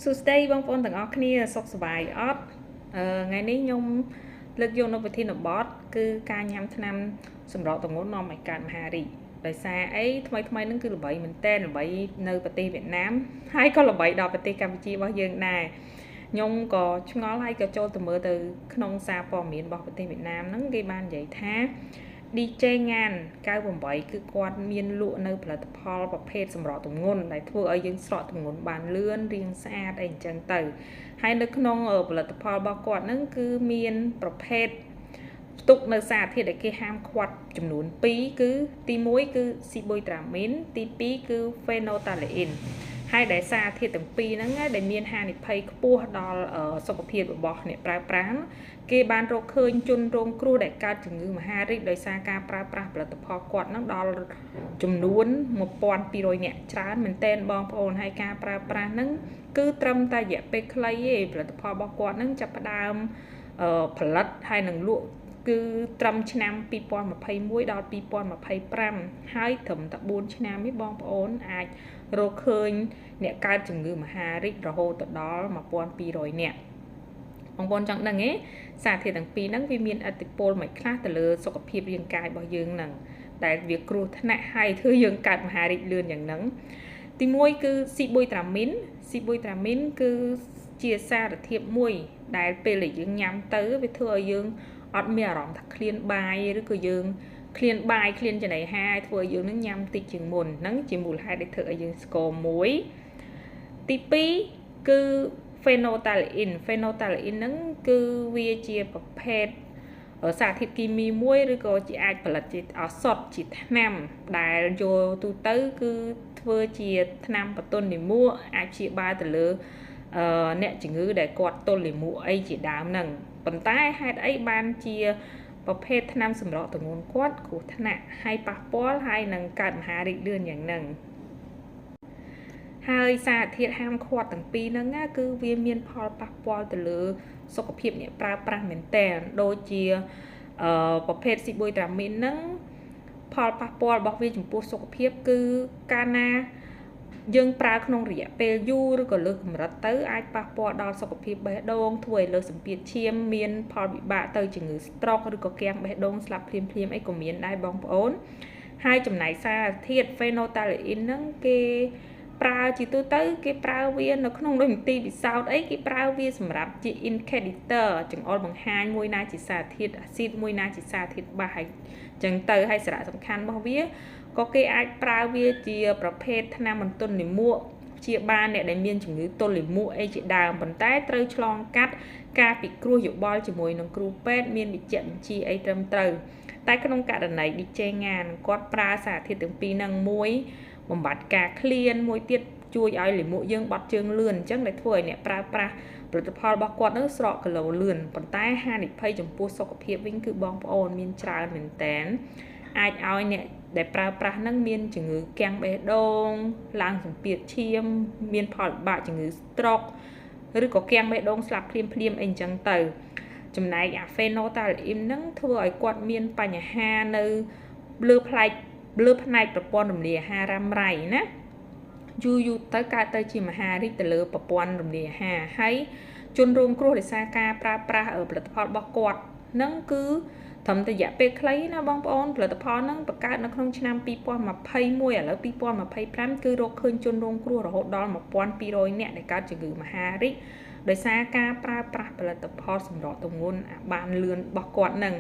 សួស្តីបងប្អូនទាំងអស់គ្នាសុខសប្បាយអត់ថ្ងៃនេះខ្ញុំលើកយកនៅប្រធានបទគឺការញ៉ាំថ្នាំសម្រកទម្ងន់នាំឲ្យកើតមហារីកដោយសារអីថ្មីថ្មីហ្នឹងគឺល្បីមែនតើល្បីនៅប្រទេសវៀតណាមហើយក៏ល្បីដល់ប្រទេសកម្ពុជារបស់យើងដែរខ្ញុំក៏ឆ្ងល់ហើយក៏ចូលទៅមើលទៅក្នុងសារព័ត៌មានរបស់ប្រទេសវៀតណាមហ្នឹងគេបាននិយាយថា DJ ងាន98គឺគាត់មានលក់នៅផលិតផលប្រភេទសម្រកទម្ងន់ដែលធ្វើឲ្យយើងស្រកទម្ងន់បានលឿនរាងស្អាតអីអញ្ចឹងទៅហើយនៅក្នុងផលិតផលរបស់គាត់ហ្នឹងគឺមានប្រភេទផ្ទុកនៅសារធាតុដែលគេហាមឃាត់ចំនួន2គឺទី1គឺស៊ីប៊ុយត្រាមីនទី2គឺហ្វេណូតាឡេអ៊ីនហើយដែលសារធាតុទាំងពីរហ្នឹងដែលមានហានិភ័យខ្ពស់ដល់សុខភាពរបស់អ្នកប្រើប្រាស់គេបានរកឃើញជនរងគ្រោះដែលកើតជំងឺមហារីកដោយសារការប្រើប្រាស់ផលិតផលគាត់ហ្នឹងដល់ចំនួន1200នាក់ច្រើនមែនទែនបងប្អូនហើយការប្រើប្រាស់ហ្នឹងគឺត្រឹមតែរយៈពេលខ្លីទេផលិតផលរបស់គាត់ហ្នឹងចាប់ផ្ដើមផលិតហើយនឹងលក់គឺត្រឹមឆ្នាំ2021ដល់2025ហើយត្រឹមតែ4ឆ្នាំនេះបងប្អូនអាចរកឃើញអ្នកកើតជំងឺមហារីករហូតទៅដល់1200នាក់បងប្អូនចង់ដឹងទេសារធាតុទាំងពីរហ្នឹងវាមានឥទ្ធិពលមិនខ្លះទៅលើសុខភាពរាងកាយរបស់យើងហ្នឹងដែលវាគ្រោះថ្នាក់ហើយធ្វើយើងកើតមហារីកលឿនយ៉ាងហ្នឹងទី1គឺស៊ីប៊ុយត្រាមីនស៊ីប៊ុយត្រាមីនគឺជាសារធាតុមួយដែលពេលដែលយើងញ៉ាំទៅវាធ្វើឲ្យយើងអត់មានអារម្មណ៍ថាឃ្លានបាយឬក៏យើងឃ្លានបាយឃ្លានចំណីអាហារធ្វើឲ្យយើងនឹងញ៉ាំតិចជាងមុនហ្នឹងជាមូលហេតុដែលធ្វើឲ្យយើងស្គមមួយទី2គឺ phenolphthalein phenolphthalein ហ្នឹងគឺវាជាប្រភេទសារធាតុគីមីមួយឬក៏ជាអាចផលិតជាឱសថជាថ្នាំដែលយកទូទៅគឺធ្វើជាថ្នាំបន្ទន់លាមកអាចព្យាបាលទៅលើអ្នកជំងឺដែលគាត់ទល់លាមកអីជាដើមហ្នឹងប៉ុន្តែហេតុអីបានជាប្រភេទថ្នាំសម្រកទម្ងន់គាត់គ្រោះថ្នាក់ហើយប៉ះពាល់ហើយនឹងកើតមហារីកលឿនយ៉ាងហ្នឹងហើយសារធាតុហាមឃាត់ទាំងពីរហ្នឹងណាគឺវាមានផលប៉ះពាល់ទៅលើសុខភាពអ្នកប្រើប្រាស់មែនតើដូចជាប្រភេទស៊ីប៊ុយត្រាមីនហ្នឹងផលប៉ះពាល់របស់វាចំពោះសុខភាពគឺកាលណាយើងប្រើក្នុងរយៈពេលយូរឬក៏លើសកម្រិតទៅអាចប៉ះពាល់ដល់សុខភាពបេះដូងធ្វើឲ្យលើសសម្ពាធឈាមមានផលវិបាកទៅជំងឺស្ត្រុកឬក៏គាំងបេះដូងស្លាប់ភ្លាមៗអីក៏មានដែរបងប្អូនហើយចំណែកសារធាតុ phenolphthalein ហ្នឹងគេប្រើជាទូទៅគេប្រើវានៅក្នុងដូចមន្ទីរពិសោធន៍អីគេប្រើវាសម្រាប់ជា indicator ចង្អុលបង្ហាញមួយណាជាសារធាតុអាស៊ីតមួយណាជាសារធាតុបាសហើយចឹងទៅហើយសារៈសំខាន់របស់វាក៏គេអាចប្រើវាជាប្រភេទថ្នាំបន្ទន់លាមកព្យាបាលអ្នកដែលមានជំងឺទល់លាមកអីជាដើមប៉ុន្តែត្រូវឆ្លងកាត់ការពិគ្រោះយោបល់ជាមួយនឹងគ្រូពេទ្យមានវិជ្ជបញ្ជាអីត្រឹមត្រូវតែក្នុងករណី DJ ងានគាត់ប្រើសារធាតុទាំងពីរហ្នឹងមួយបំបត្តិការឃ្លានមួយទៀតជួយឲ្យលាមកយើងបត់ជើងលឿនអញ្ចឹងដែលធ្វើឲ្យអ្នកប្រើប្រាស់ផលិតផលរបស់គាត់នឹងស្រកគីឡូលឿនប៉ុន្តែហានិភ័យចំពោះសុខភាពវិញគឺបងប្អូនមានច្រើនមែនតើអាចឲ្យអ្នកដែលប្រើប្រាស់នឹងមានជំងឺគាំងបេះដូងឡើងសម្ពាធឈាមមានផលវិបាកជំងឺស្ត្រុកឬក៏គាំងបេះដូងស្លាប់ភ្លាមភ្លាមអីអញ្ចឹងទៅចំណែកអា phenolphthalein ហ្នឹងធ្វើឲ្យគាត់មានបញ្ហានៅលើផ្នែកប្រព័ន្ធរំលាយអាហាររ៉ាំរ៉ៃណាយូរយូរទៅកើតទៅជាមហារីកទៅលើប្រព័ន្ធរំលាយអាហារហើយជនរងគ្រោះដោយសារការប្រើប្រាស់ផលិតផលរបស់គាត់ហ្នឹងគឺត្រឹមតែរយៈពេលខ្លីណាបងប្អូនផលិតផលហ្នឹងបង្កើតនៅក្នុងឆ្នាំ2021ឥឡូវ2025គឺរកឃើញជនរងគ្រោះរហូតដល់1200នាក់ដែលកើតជំងឺមហារីកដោយសារការប្រើប្រាស់ផលិតផលសម្រកទម្ងន់បានលឿនរបស់គាត់ហ្នឹង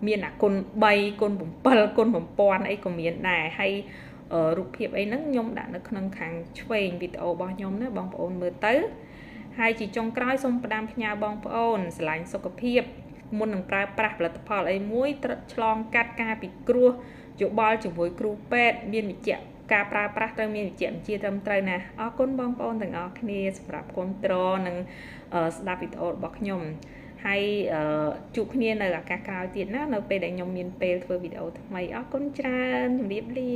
មានអាគុណ3គុណ7គុណ1000អីក៏មានដែរហើយរូបភាពអីហ្នឹងខ្ញុំដាក់នៅក្នុងខាងឆ្វេងវីដេអូរបស់ខ្ញុំណាបងប្អូនមើលទៅហើយជាចុងក្រោយសូមផ្ដាំផ្ញើបងប្អូនស្រឡាញ់សុខភាពមុននឹងប្រើប្រាស់ផលិតផលអីមួយត្រូវឆ្លងកាត់ការពិគ្រោះយោបល់ជាមួយគ្រូពេទ្យមានវិជ្ជាការប្រើប្រាស់ត្រូវមានវិជ្ជាបញ្ជាត្រឹមត្រូវណាអរគុណបងប្អូនទាំងអស់គ្នាសម្រាប់គាំទ្រនិងស្ដាប់វីដេអូរបស់ខ្ញុំហើយជួបគ្នានៅឱកាសក្រោយទៀតណានៅពេលដែលខ្ញុំមានពេលធ្វើវីដេអូថ្មីអរគុណច្រើនជម្រាបលា